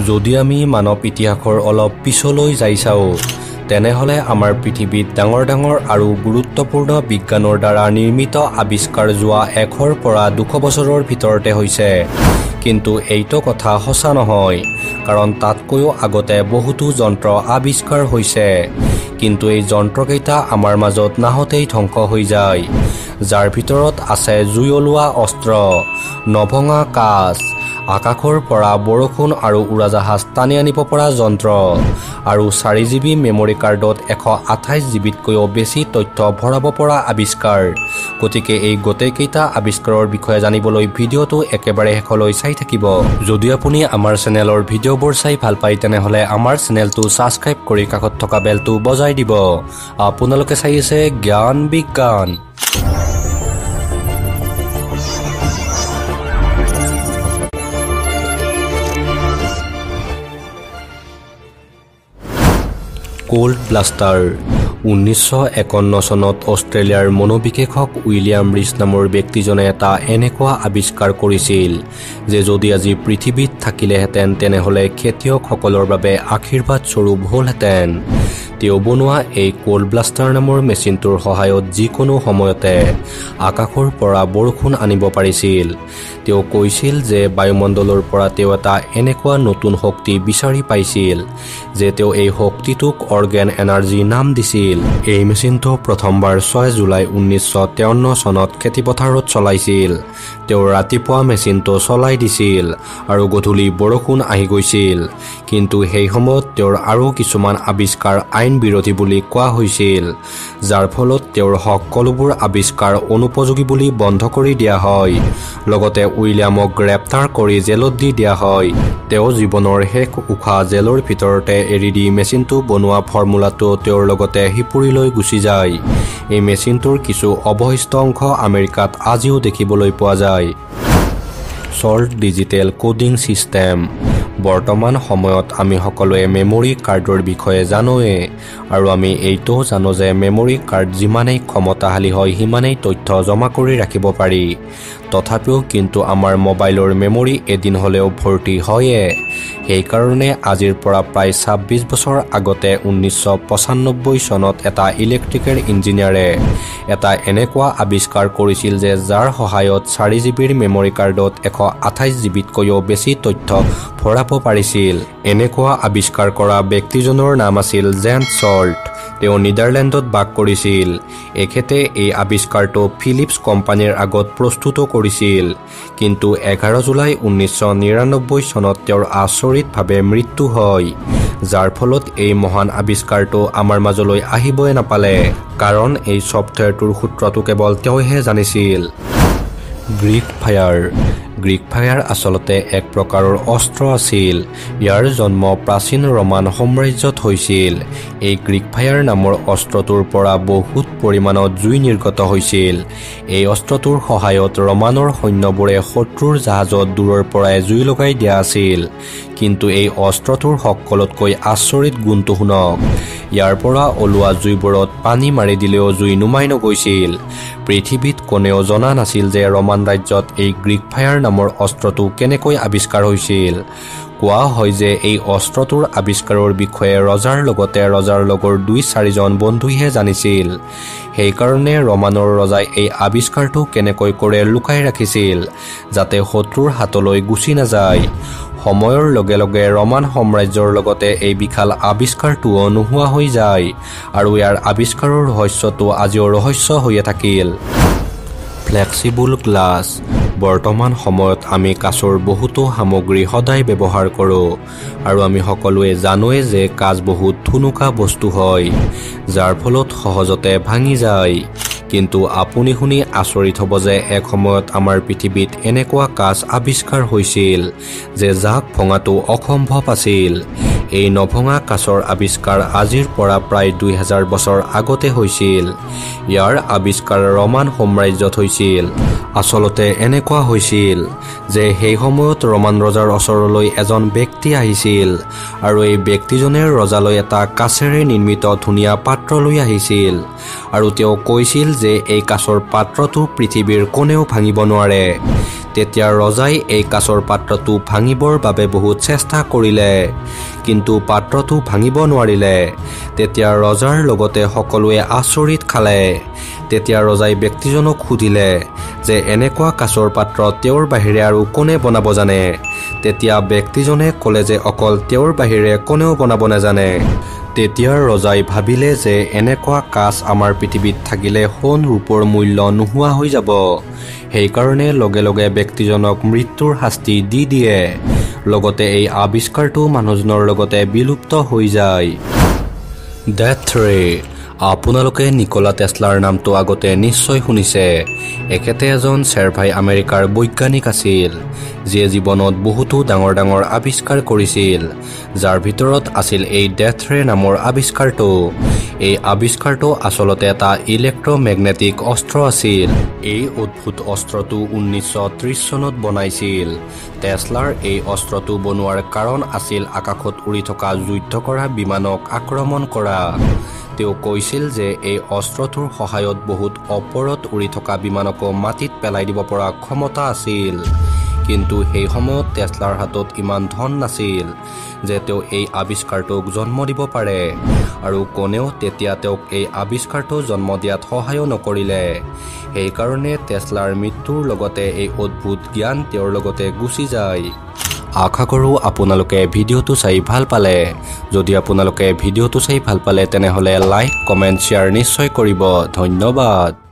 যদি আমি মানৱ ইতিহাসৰ অলপ পিছলৈ যাই চাওঁ, তেনেহ'লে আমাৰ পৃথিৱীত ডাঙৰ ডাঙৰ আৰু গুৰুত্বপূৰ্ণ বিজ্ঞানৰ দ্বাৰা নিৰ্মিত আৱিষ্কাৰ যোৱা 100ৰ পৰা 200 বছৰৰ ভিতৰতে হৈছে। কিন্তু এইটো কথা সঁচা নহয়, কাৰণ তাতকৈও আগতে বহুতো যন্ত্ৰ আৱিষ্কাৰ হৈছে, কিন্তু এই যন্ত্ৰকেইটা আমাৰ মাজত নাহোঁতেই ধ্বংস হৈ যায়, যাৰ ভিতৰত আছে জুই ওলোৱা অস্ত্ৰ, নভঙা কাঁচ, আকাশৰ পৰা বৰষুণ আৰু উৰাজাহাজ টানি আনিব পৰা যন্ত্ৰ, আৰু 4 জি বি মেমৰি কাৰ্ডত 128 জি বিতকৈও বেছি তথ্য ভৰাব পৰা আৱিষ্কাৰ। গতিকে এই গোটেইকেইটা আৱিষ্কাৰৰ বিষয়ে জানিবলৈ ভিডিঅ'টো একেবাৰে শেষলৈ চাই থাকিব। যদি আপুনি আমাৰ চেনেলৰ ভিডিঅ'বোৰ চাই ভাল পায়, তেনেহ'লে আমাৰ চেনেলটো ছাবস্ক্ৰাইব কৰি কাষত থকা বেলটো বজাই দিব। আপোনালোকে চাই আছে জ্ঞান বিজ্ঞান। Cold blaster. 1951 চনত অষ্ট্ৰেলিয়াৰ মনোবিশেষক উইলিয়াম ৰিছ নামৰ ব্যক্তিজনে এটা এনেকুৱা আৱিষ্কাৰ কৰিছিল যে যদি আজি পৃথিৱীত থাকিলেহেঁতেন, তেনেহ'লে খেতিয়কসকলৰ বাবে আশীৰ্বাদ স্বৰূপ হ'লহেঁতেন। তেওঁ বনোৱা এই কোল্ড ব্লাষ্টাৰ নামৰ মেচিনটোৰ সহায়ত যিকোনো সময়তে আকাশৰ পৰা বৰষুণ আনিব পাৰিছিল। তেওঁ কৈছিল যে বায়ুমণ্ডলৰ পৰা তেওঁ এটা এনেকুৱা নতুন শক্তি বিচাৰি পাইছিল যে তেওঁ এই শক্তিটোক অৰ্গেন এনাৰ্জি নাম দিছিল। এই মেচিনটো প্ৰথমবাৰ 6 জুলাই 1953 চনত খেতিপথাৰত চলাইছিল। তেওঁ ৰাতিপুৱা মেচিনটো চলাই দিছিল আৰু গধূলি বৰষুণ আহি গৈছিল। কিন্তু সেই সময়ত তেওঁৰ আৰু কিছুমান আৱিষ্কাৰ আইন বিৰোধী বুলি কোৱা হৈছিল, যাৰ ফলত তেওঁৰ সকলোবোৰ আৱিষ্কাৰ অনুপযোগী বুলি বন্ধ কৰি দিয়া হয়। লগতে উইলিয়ামক গ্ৰেপ্তাৰ কৰি জেলত দি দিয়া হয়। তেওঁ জীৱনৰ শেষ উশাহ জেলৰ ভিতৰতে এৰি দি মেচিনটো বনোৱা ফৰ্মুলাটো তেওঁৰ লগতে সিপুৰীলৈ গুচি যায়। এই মেচিনটোৰ কিছু অৱশিষ্ট অংশ আমেৰিকাত আজিও দেখিবলৈ পোৱা যায়। Salt digital coding system. বৰ্তমান সময়ত আমি সকলোৱে মেমৰি কাৰ্ডৰ বিষয়ে জানোৱেই, আৰু আমি এইটোও জানো যে মেমৰি কাৰ্ড যিমানেই ক্ষমতাশালী হয় সিমানেই তথ্য জমা কৰি ৰাখিব পাৰি। তথাপিও কিন্তু আমাৰ মোবাইলৰ মেমৰি এদিন হ'লেও ভৰ্তি হয়ে। সেইকাৰণে আজিৰ পৰা প্ৰায় 26 বছৰ আগতে 1995 চনত এটা ইলেক্ট্ৰিকেল ইঞ্জিনিয়াৰে এটা এনেকুৱা আৱিষ্কাৰ কৰিছিল যে যাৰ সহায়ত 4 জি বিৰ মেমৰি কাৰ্ডত 128 জি বিতকৈও বেছি তথ্য ভৰাব পাৰিছিল। এনেকুৱা আৱিষ্কাৰ কৰা ব্যক্তিজনৰ নাম আছিল জেন চল্ট। তেওঁ নেডাৰলেণ্ডত বাস কৰিছিল। এখেতে এই আৱিষ্কাৰটো ফিলিপছ কোম্পানীৰ আগত প্ৰস্তুতো কৰিছিল। কিন্তু 11 জুলাই 1999 চনত তেওঁৰ আচৰিতভাৱে মৃত্যু হয়, যাৰ ফলত এই মহান আৱিষ্কাৰটো আমাৰ মাজলৈ আহিবই নাপালে, কাৰণ এই ছফ্টৱেৰটোৰ সূত্ৰটো কেৱল তেওঁহে জানিছিল। Greek fire. Greek fire আচলতে এক প্ৰকাৰৰ অস্ত্ৰ আছিল। ইয়াৰ জন্ম প্ৰাচীন ৰোমান সাম্ৰাজ্যত হৈছিল। এই গ্ৰীক ফায়াৰ নামৰ অস্ত্ৰটোৰ পৰা বহুত পৰিমাণত জুই নিৰ্গত হৈছিল। এই অস্ত্ৰটোৰ সহায়ত ৰোমানৰ সৈন্যবোৰে শত্ৰুৰ জাহাজত দূৰৰ পৰাই জুই লগাই দিয়া আছিল। কিন্তু এই অস্ত্ৰটোৰ সকলোতকৈ আচৰিত গুণটো শুনক, ইয়াৰ পৰা ওলোৱা জুইবোৰত পানী মাৰি দিলেও জুই নুমাই নগৈছিল। পৃথিৱীত কোনেও জনা নাছিল যে ৰোমান ৰাজ্যত এই গ্ৰীক ফায়াৰ নামৰ অস্ত্ৰটো কেনেকৈ আৱিষ্কাৰ হৈছিল। কোৱা হয় যে এই অস্ত্ৰটোৰ আৱিষ্কাৰৰ বিষয়ে ৰজাৰ লগতে ৰজাৰ লগৰ 2-4জন বন্ধুইহে জানিছিল। সেইকাৰণে ৰোমানৰ ৰজাই এই আৱিষ্কাৰটো কেনেকৈ কৰে লুকাই ৰাখিছিল, যাতে শত্ৰুৰ হাতলৈ গুচি নাযায়। সময়ৰ লগে লগে ৰোমান সাম্ৰাজ্যৰ লগতে এই বিশাল আৱিষ্কাৰটোও নোহোৱা হৈ যায় আৰু ইয়াৰ আৱিষ্কাৰৰ ৰহস্যটো আজিও ৰহস্য হৈয়ে থাকিল। Flexible glass. বৰ্তমান সময়ত আমি কাঁচৰ বহুতো সামগ্ৰী সদায় ব্যৱহাৰ কৰোঁ আৰু আমি সকলোৱে জানোৱে যে কাঁচ বহুত থুনুকা বস্তু হয়, যাৰ ফলত সহজতে ভাঙি যায়। কিন্তু আপুনি শুনি আচৰিত হ'ব যে এক সময়ত আমাৰ পৃথিৱীত এনেকুৱা কাঁচ আৱিষ্কাৰ হৈছিল যে যাক ভঙাটো অসম্ভৱ আছিল। এই নভঙা কাঁচৰ আৱিষ্কাৰ আজিৰ পৰা প্ৰায় 2000 বছৰ আগতে হৈছিল। ইয়াৰ আৱিষ্কাৰ ৰোমান সাম্ৰাজ্যত হৈছিল। আচলতে এনেকুৱা হৈছিল যে সেই সময়ত ৰোমান ৰজাৰ ওচৰলৈ এজন ব্যক্তি আহিছিল আৰু এই ব্যক্তিজনে ৰজালৈ এটা কাঁচেৰে নিৰ্মিত ধুনীয়া পাত্ৰ লৈ আহিছিল আৰু তেওঁ কৈছিল যে এই কাঁচৰ পাত্ৰটো পৃথিৱীৰ কোনেও ভাঙিব নোৱাৰে। তেতিয়া ৰজাই এই কাঁচৰ পাত্ৰটো ভাঙিবৰ বাবে বহুত চেষ্টা কৰিলে, কিন্তু পাত্ৰটো ভাঙিব নোৱাৰিলে। তেতিয়া ৰজাৰ লগতে সকলোৱে আচৰিত খালে। তেতিয়া ৰজাই ব্যক্তিজনক সুধিলে যে এনেকুৱা কাঁচৰ পাত্ৰ তেওঁৰ বাহিৰে আৰু কোনে বনাব জানে। তেতিয়া ব্যক্তিজনে ক'লে যে অকল তেওঁৰ বাহিৰে কোনেও বনাব নাজানে। তেতিয়া ৰজাই ভাবিলে যে এনেকুৱা কাঁচ আমাৰ পৃথিৱীত থাকিলে সোণ ৰূপৰ মূল্য নোহোৱা হৈ যাব। সেইকাৰণে লগে লগে ব্যক্তিজনক মৃত্যুৰ শাস্তি দি দিয়ে। লগতে এই আৱিষ্কাৰটো মানুহজনৰ লগতে বিলুপ্ত হৈ যায়। ডেথ ৰে। আপোনালোকে নিকোলা টেছলাৰ নামটো আগতে নিশ্চয় শুনিছে। এখেতে এজন চেৰভাই আমেৰিকাৰ বৈজ্ঞানিক আছিল, যিয়ে জীৱনত বহুতো ডাঙৰ ডাঙৰ আৱিষ্কাৰ কৰিছিল, যাৰ ভিতৰত আছিল এই ডেথ ৰে নামৰ আৱিষ্কাৰটো। এই আৱিষ্কাৰটো আচলতে এটা ইলেক্ট্ৰমেগনেটিক অস্ত্ৰ আছিল। এই অদ্ভুত অস্ত্ৰটো 1930 চনত বনাইছিল। টেছলাৰ এই অস্ত্ৰটো বনোৱাৰ কাৰণ আছিল আকাশত উৰি থকা যুদ্ধ কৰা বিমানক আক্ৰমণ কৰা। তেওঁ কৈছিল যে এই অস্ত্ৰটোৰ সহায়ত বহুত ওপৰত উৰি থকা বিমানকো মাটিত পেলাই দিব পৰা ক্ষমতা আছিল। কিন্তু সেই সময়ত টেছলাৰ হাতত ইমান ধন নাছিল যে তেওঁ এই আৱিষ্কাৰটোক জন্ম দিব পাৰে, আৰু কোনেও তেতিয়া তেওঁক এই আৱিষ্কাৰটো জন্ম দিয়াত সহায়ো নকৰিলে। সেইকাৰণে টেছলাৰ মৃত্যুৰ লগতে এই অদ্ভুত জ্ঞান তেওঁৰ লগতে গুচি যায়। আশা কৰোঁ আপোনালোকে ভিডিঅ'টো চাই ভাল পালে। যদি আপোনালোকে ভিডিঅ'টো চাই ভাল পালে তেনেহ'লে লাইক, কমেণ্ট, শ্বেয়াৰ নিশ্চয় কৰিব। ধন্যবাদ।